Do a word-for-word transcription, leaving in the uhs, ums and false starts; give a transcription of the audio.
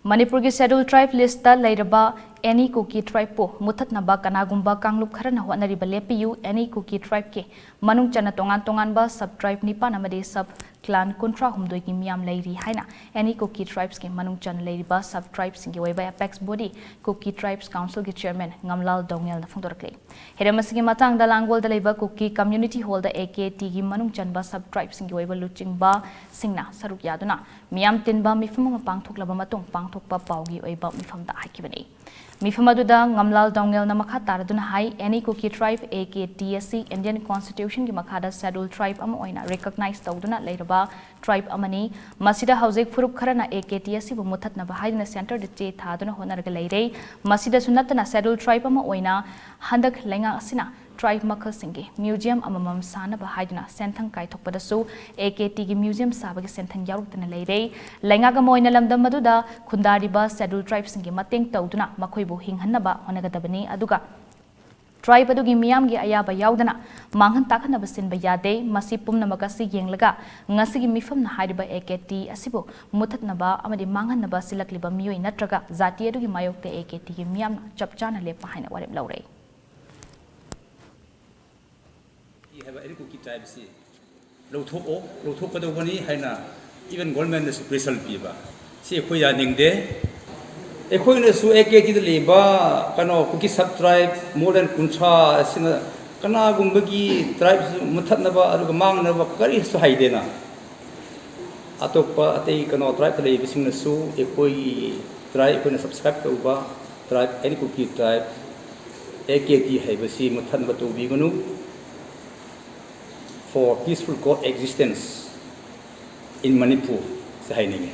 ꯃꯅꯤꯄꯨꯔꯒꯤ Scheduled Tribe list ꯇ ꯂꯩꯔꯕ any Kuki tribe ꯄꯨ ꯃꯨꯊꯠꯅꯕ ꯀꯅꯥꯒꯨꯝꯕ ꯀꯥꯡꯂꯨꯞ ꯈꯔꯅ ꯍꯣꯠꯅꯔꯤꯕ ꯂꯦꯞꯄꯤꯌꯨ꯫ Any Kuki tribe ꯀꯤ ꯃꯅꯨꯡ ꯆꯟꯅ ꯇꯣꯉꯥꯟ ꯇꯣꯉꯥꯟꯕ sub tribe ꯅꯤꯄꯥꯟ ꯑꯃꯗꯤ sub clan ꯀꯨꯟꯊ꯭ꯔꯥ ꯍꯨꯝꯗꯣꯏꯒꯤ ꯃꯤꯌꯥꯝ ꯂꯩꯔꯤ ꯍꯥꯏꯅ any Kuki tribes ꯀꯤ ꯃꯅꯨꯡ ꯆꯟꯅ ꯂꯩꯔꯤꯕ sub tribe ꯁꯤꯡꯒꯤ ꯑꯣꯏꯕ apex body Kuki Tribes Council ꯒꯤ chairman ꯉꯝꯂꯥꯜ ꯗꯧꯉꯦꯜꯅ ꯐꯣꯡꯗꯣꯔꯛꯂꯤ꯫ ꯍꯤꯔꯝ ꯑꯁꯤꯒꯤ ꯃꯇꯥꯡꯗ ꯂꯥꯡꯒꯣꯜꯗ ꯂꯩꯕ Kuki Community Hall the A K T ꯒꯤ ꯃꯅꯨꯡ ꯆꯟꯕ sub tribe ꯁꯤꯡꯒꯤ ꯑꯣꯏꯕ ꯂꯨꯆꯤꯡꯕꯁꯤꯡꯅ ꯁꯔꯨꯛ ꯌꯥꯗꯨꯅ ꯃꯤꯌꯥꯝ ꯇꯤꯟꯕ ꯃꯤꯐꯝ ꯑꯃ ꯄꯥꯡꯊꯣꯛꯂꯕ ꯃꯇꯨꯡ ꯄꯥꯡꯊꯣꯛꯄ ꯄꯥꯎꯒꯤ ꯑꯣꯏꯕ ꯃꯤꯐꯝꯗ ꯍꯥꯏꯈꯤꯕꯅꯤ꯫ ꯃꯤꯐꯝ ꯑꯗꯨꯗ ꯉꯝꯂꯥꯜ ꯗꯧꯉꯦꯜꯅ ꯃꯈꯥ ꯇꯥꯔꯗꯨꯅ ꯍꯥꯏ, any Kuki tribe A K T ꯑꯁꯤ Indian Constitution ꯒꯤ ꯃꯈꯥꯗ Scheduled Tribe ꯑꯃ ꯑꯣꯏꯅ recognize ꯇꯧꯗꯨꯅ ꯂꯩꯔꯕ tribe ꯑꯃꯅꯤ꯫ ꯃꯁꯤꯗ ꯍꯧꯖꯤꯛ ꯐꯨꯔꯨꯞ ꯈꯔꯅ A K T ꯑꯁꯤꯕꯨ ꯃꯨꯊꯠꯅꯕ ꯍꯥꯏꯗꯨꯅ centre ꯗ ꯆꯦ ꯊꯥꯗꯨꯅ ꯍꯣꯠꯅꯔꯒ ꯂꯩꯔꯦ꯫ ꯃꯁꯤꯗꯁꯨ ꯅꯠꯇꯅ Scheduled Tribe ꯑꯃ ꯑꯣꯏꯅ ꯍꯟꯗꯛ ꯂꯩꯉꯥꯛ ꯑꯁꯤꯅ tribe ꯃꯈꯜꯁꯤꯡꯒꯤ museum ꯑꯃꯃꯝ ꯁꯥꯅꯕ ꯍꯥꯏꯗꯨꯅ ꯁꯦꯟꯊꯪ ꯀꯥꯏꯊꯣꯛꯄꯗꯁꯨ A K T ꯒꯤ museum ꯁꯥꯕꯒꯤ ꯁꯦꯟꯊꯪ ꯌꯥꯎꯔꯛꯇꯅ ꯂꯩꯔꯦ꯫ ꯂꯩꯉꯥꯛ ꯑꯃ ꯑꯣꯏꯅ ꯂꯝꯗꯝ ꯑꯗꯨꯗ ꯈꯨꯟꯗꯥꯔꯤꯕ Scheduled Tribe ꯁꯤꯡꯒꯤ ꯃꯇꯦꯡ ꯇꯧꯗꯨꯅ ꯃꯈꯣꯏꯕꯨ ꯍꯤꯡꯍꯟꯅꯕ ꯍꯣꯠꯅꯒꯗꯕꯅꯤ, ꯑꯗꯨꯒ tribe ꯑꯗꯨꯒꯤ ꯃꯤꯌꯥꯝꯒꯤ ꯑꯌꯥꯕ ꯌꯥꯎꯗꯅ ꯃꯥꯡꯍꯟ ꯇꯥꯛꯍꯟꯅꯕ ꯁꯤꯟꯕ ꯌꯥꯗꯦ꯫ ꯃꯁꯤ ꯄꯨꯝꯅꯃꯛ ꯑꯁꯤ ꯌꯦꯡꯂꯒ ꯉꯁꯤꯒꯤ ꯃꯤꯐꯝꯅ ꯍꯥꯏꯔꯤꯕ A K T ꯑꯁꯤꯕꯨ ꯃꯨꯊꯠꯅꯕ ꯑꯃꯗꯤ ꯃꯥꯡꯍꯟꯅꯕ ꯁꯤꯜꯂꯛꯂꯤꯕ ꯃꯤꯑꯣꯏ ꯅꯠꯇ꯭ꯔꯒ ꯖꯥꯇꯤ ꯑꯗꯨꯒꯤ ꯃꯥꯌꯣꯛꯇ A K T ꯒꯤ ꯃꯤꯌꯥꯝꯅ ꯆꯞ ꯆꯥꯅ ꯂꯦꯞꯄ ꯍꯥꯏꯅ ꯋꯥꯔꯦꯞ ꯂꯧꯔꯦ꯫ ꯍꯥꯏꯕ any Kuki tribe ꯁꯤ ꯂꯧꯊꯣꯛꯑꯣ, ꯂꯧꯊꯣꯛꯀꯗꯧꯕꯅꯤ ꯍꯥꯏꯅ even government ꯅꯁꯨ pressure ꯄꯤꯕ, ꯁꯤ ꯑꯩꯈꯣꯏ ꯌꯥꯅꯤꯡꯗꯦ꯫ ꯑꯩꯈꯣꯏꯅꯁꯨ A K T ꯗ ꯂꯩꯕ ꯀꯩꯅꯣ Kuki sub tribe more than ꯀꯨꯟꯊ꯭ꯔꯥ ꯑꯁꯤꯅ ꯀꯅꯥꯒꯨꯝꯕꯒꯤ tribe ꯁꯨ ꯃꯨꯊꯠꯅꯕ ꯑꯗꯨꯒ ꯃꯥꯡꯅꯕ ꯀꯔꯤꯁꯨ ꯍꯥꯏꯗꯦꯅ꯫ ꯑꯇꯣꯞꯄ ꯑꯇꯩ ꯀꯩꯅꯣ tribe ꯇ ꯂꯩꯕꯁꯤꯡꯅꯁꯨ ꯑꯩꯈꯣꯏꯒꯤ tribe, ꯑꯩꯈꯣꯏꯅ subscribe ꯇꯧꯕ tribe, any Kuki tribe, A K T ꯍꯥꯏꯕꯁꯤ ꯃꯨꯊꯠꯅꯕ ꯇꯧꯕꯤꯒꯅꯨ꯫ For peaceful coexistence in Manipur ꯁꯦ ꯍꯥꯏꯅꯤꯡꯉꯤ꯫